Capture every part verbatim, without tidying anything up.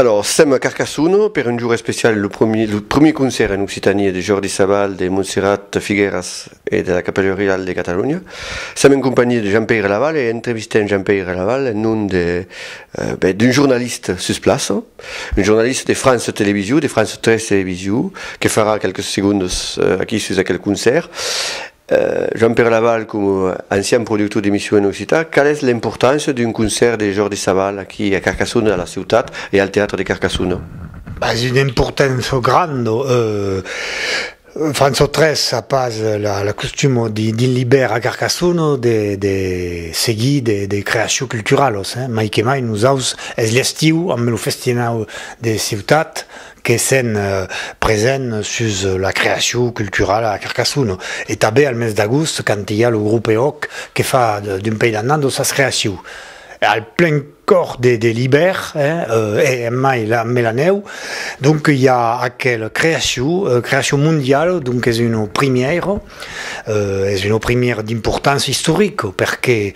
Alors, sèm a Carcassona per un jorn especial, lo primièr, lo primièr concèrt en Occitània de Jordi Savall, de Montserrat Figueras e de la Capèla Reiala de Catalonha. Sèm en companhiá de Jean-Pèire Laval e entrevistèm Jean-Pèire Laval en nom de, eh, ben, d'un jornalista sus plaça, un jornalista de France Television, de France tres Television, que farà qualques segondas, eh, aquí sus aquel concèrt. Eh, Jean-Pèire Laval, coma ancian productor d'emissions en occitan, qual es l'importància d'un concèrt de Jordi Savall aquí a Carcassona, a la ciutat, e al teatre de Carcassona? Bah, es una importància granda. Eh, France tres a pas la, la costuma di, dins l'ivèrn a Carcassona de, de seguir de, de creacions culturalas, eh. Mai que mai, nosaus, es l'estiu, amb lo festinau de ciutat, que sèm, eh, presents sus la creacion culturala a Carcassona. E tanben al mes d'agost, quand i a lo grop Eòc que fa, eh, dempuèi d'annadas sas creacions. Al plen còr de, de l'ivèrn, eh, eh, e mai la, amb la nèu, donc i a aquela creacion, eh, creacion mondiala, donc es una primièra, eh, es una primièra d'importància istorica, perque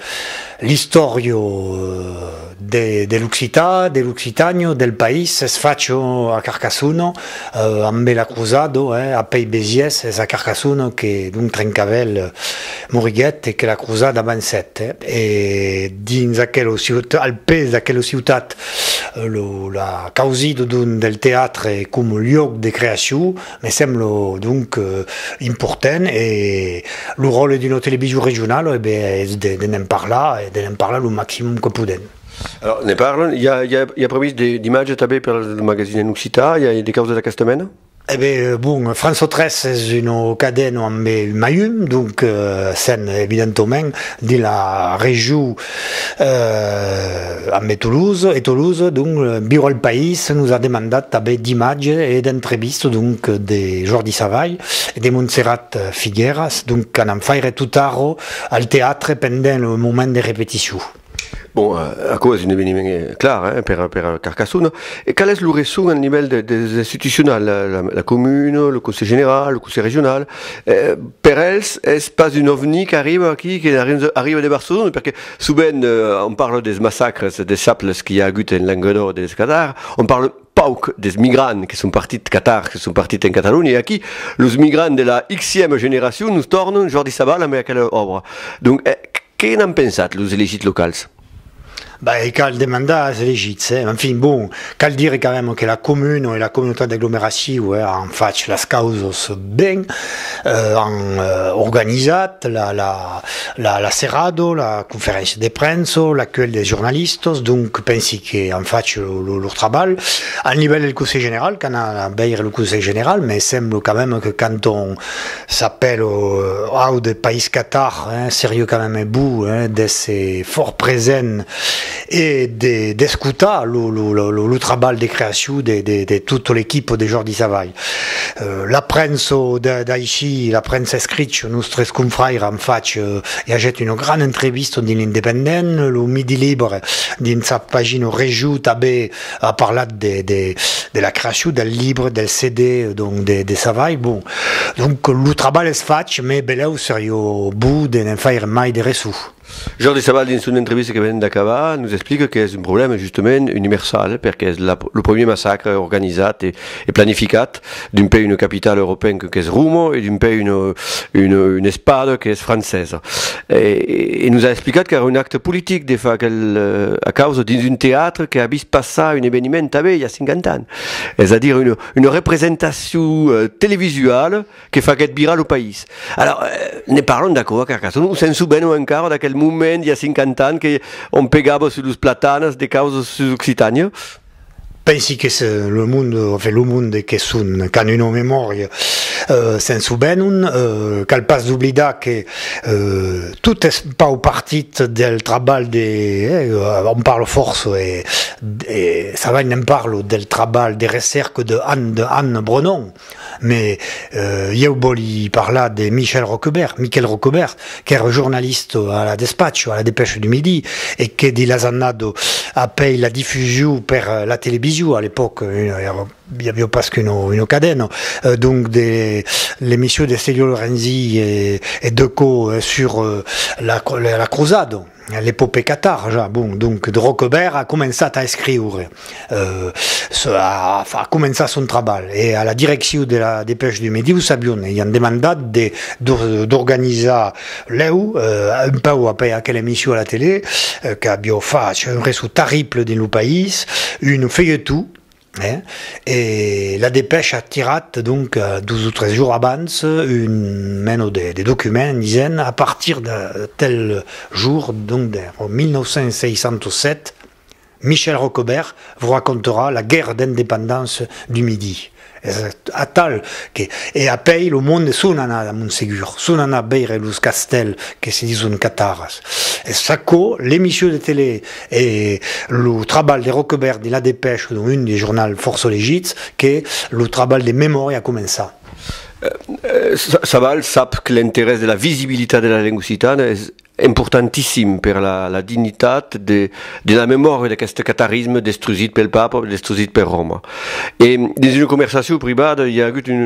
l'istòria, eh, de, de l'occitan, de l'Occitània, del país, es facha a Carcassona, eh, ambe la crosada, eh, apèi Besièrs, es a Carcassona que, donc, Trencavèl, eh, moriguèt e que la crosada avancèt, eh. E dins aquela ciutat, al pè d'aquela ciutat, eh, lo, la causida, donc, del teatre coma luòc de creacion, me sembla, donc, eh, important, e lo ròtle d'una television regionala, e ben, es de, de ne'n parlar, e de ne'n parlar lo maximum que podèm. Alors, ne parlan. I a, i a, i a previst de, d'imatges tanben per lo magazine en occitan? I a de causas d'aquesta mena? E ben, eh, bon, France tres es una cadena ambe un maium, donc, eh, sèm evidentament dins la region, eh, ambe Tolosa, e Tolosa, donc, eh, Viure al País nos a demandat tanben d'imatges e d'entrevistas, donc, de Jordi Savall e de Montserrat Figueras, donc, qu'anam faire totara al teatre pendent lo moment de repeticion. Bon, eh, aquò es un eveniment, eh, clar, eh, per, per Carcassona. E qual es lo resson al nivèl de, de, institucional, la, la, la comuna, lo Conselh General, lo Conselh Regional? Eh, per els, es pas un ovni qu'arriba aquí, que arri-, arriba de Barcelona, perque sovent, eh, on parla dels massacres, dels saples qu'i a agut en Lengadòc e dels Catars, on parla pauc dels migrants que son partits catars, que son partits en Catalonha, e aquí, los migrants de la X-ièma generacion nos tornan Jordi Savall amb aquela òbra. Donc, eh, que n'an pensat los elegits locals? Ben, e cal demandar als elegits, eh. Enfin, bon, cal dire quand même que la comuna e la comunautat d'aglomeracion, eh, an fach las causas ben, eh, an, eh, organizat la, la, la, la serada, la conferéncia de premsa, l'acuèlh dels jornalistas, donc pensi que an fach lo, lo, lor trabalh. Al nivèl del Conselh General, qu'anam a veire lo Conselh General, me sembla quand même que quand on s'apèla, eh, aut de país catar, eh, seriá quand même bon, eh, d'èsser fòrt present e de, d'escotar lo, lo, lo, lo, lo trabalh de creacion de, de, de tota l'equipa de Jordi Savall. Eh, la premsa de, d'aicí, la premsa escricha, nòstres confraires an fach, eh, i agèt una grana entrevista dins l'Independent, lo Midi Libre, dins sa pagina region, tanben a parlat de, de, de la creacion del libre, del C D, donc de, de Savall. Bon, donc lo trabalh es fach, mès belèu seriá bon de ne'n faire mai de ressò. Jordi Savall, dins son entrevista que venèm d'acabar, nos explica qu'es un problèma justament universal, perque es la, lo premier massacre organizat e, e planificat dempuèi una capitala europenca qu'es Roma e dempuèi una, una, una espada qu'es francesa. E, e nos a explicat qu'èra un acte politic de far aquel, eh, a causa dins un teatre que a vist passar un eveniment tanben i a cinquanta ans. Es a dire una, una representacion, eh, televisuala que faguèt virar lo país. Alors, eh, ne parlan d'aquò a Carcassona? O se'n sovenon encara d'aquel moment, i a cinquanta ans, que on pegava sus los platanes de causas sus Occitània? Pensi que se, lo monde, enfin, lo monde que son, qu'an una memòria, eh, se'n sovenon. Eh, cal pas doblidar que, eh, tot es pauc partit del trabalh de, eh, on parla fòrça, e, e Savall ne'n parla, del trabalh de recèrca de Anne, de Anne Brenon. Mès, eh, ieu vòli parlar de Michel Roquebert, Miquel Roquebert, qu'èra jornalista a la Despatch, a la Dépêche du Midi, e que dins las annadas apèi la difusion per, eh, la television, a l'epòca, eh, èra, i aviá pas qu'una, una cadena, eh, donc de l'emission de Celio Lorenzi e, e Decaux, eh, sur, eh, la, la, la crosada. l'epopèa catar, ja, bon, donc, de Roquebert a començat a escriure, euh, se- a, a començat son trabalh, e a la direccion de la Dépêche du Midi, o sabián, e i an demandat de, d'or- d'organizar lèu, euh, un pauc apèi aquela emission a la tele, euh, qu'aviá fach un ressò terrible dins lo país, un feuilleton, eh? E la Dépêche a tirat, donc, euh, dos o tres jorns abans, un mena de, de document, disen, a partir de tel jorn, donc, de mil nòu cents seissanta sèt, Michel Roquebert vos racontera la guerra d'independance du Midi. Es atal que, e apèi lo monde son anats a Montsegur, son anats veire los castèls que se dison cataras. Es aquò, l'emission de tele e lo trabalh de Roquebert dins la Dépêche, donc un des jornals fòrça legits, que lo trabalh de memòria a començat. Eh, eh, Sa- Saval sap que l'interès de la visibilitat de la lenga occitana es importantissim per la, la dignitat de, de la memòria d'aqueste catarisme destrusit pel Papa, destrusit per Roma. E dins una conversacion privada, i a agut un,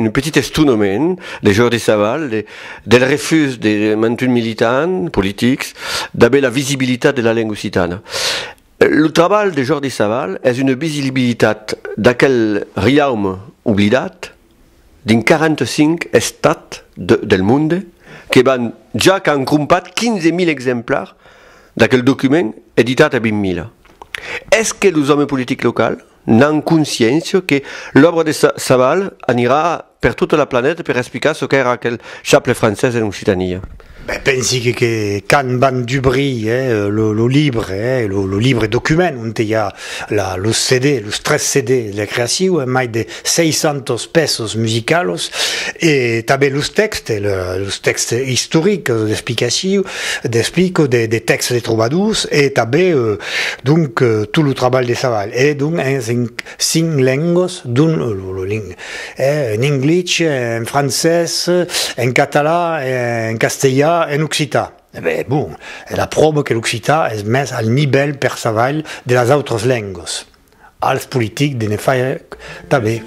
un petit estonament de Jordi Saval, de, del refús de mantun militant, politics, d'aver la visibilitat de la lenga occitana. Lo trabalh de Jordi Saval es una visibilitat d'aquel riaume oblidat dins quaranta-cinc estats de, del monde que van, ja qu'an crompat quinze mil exemplars d'aquel document editat a vint mila. Es que los òmes politics locals n'an consciéncia que l'òbra de Sa- Saval anirà per tota la planeta per explicar çò qu'èra aquel chaple francés en Occitania? Ben, pensi que, que quand van dubrir, eh, lo, lo libre, eh, lo, lo libre document ont i a la, los C D, los tres C D de creacion, eh, mai de seiscentas pèças musicalas, e tanben los tèxtes, le- los tèxtes istorics d'explicacion, d'explica, de, de tèxtes de trobadors, e tanben, eh, donc, eh, tot lo trabalh de Saval. E donc, en cinc, cinc lengas, dont lo, lo ling- eh, en anglés, en francés, en català, en castelhan, en occitan. E ben, bon, es la pròva que l'occitan es mes al nivèl per Saval de las autras lengas. Als politics de ne faire tanben.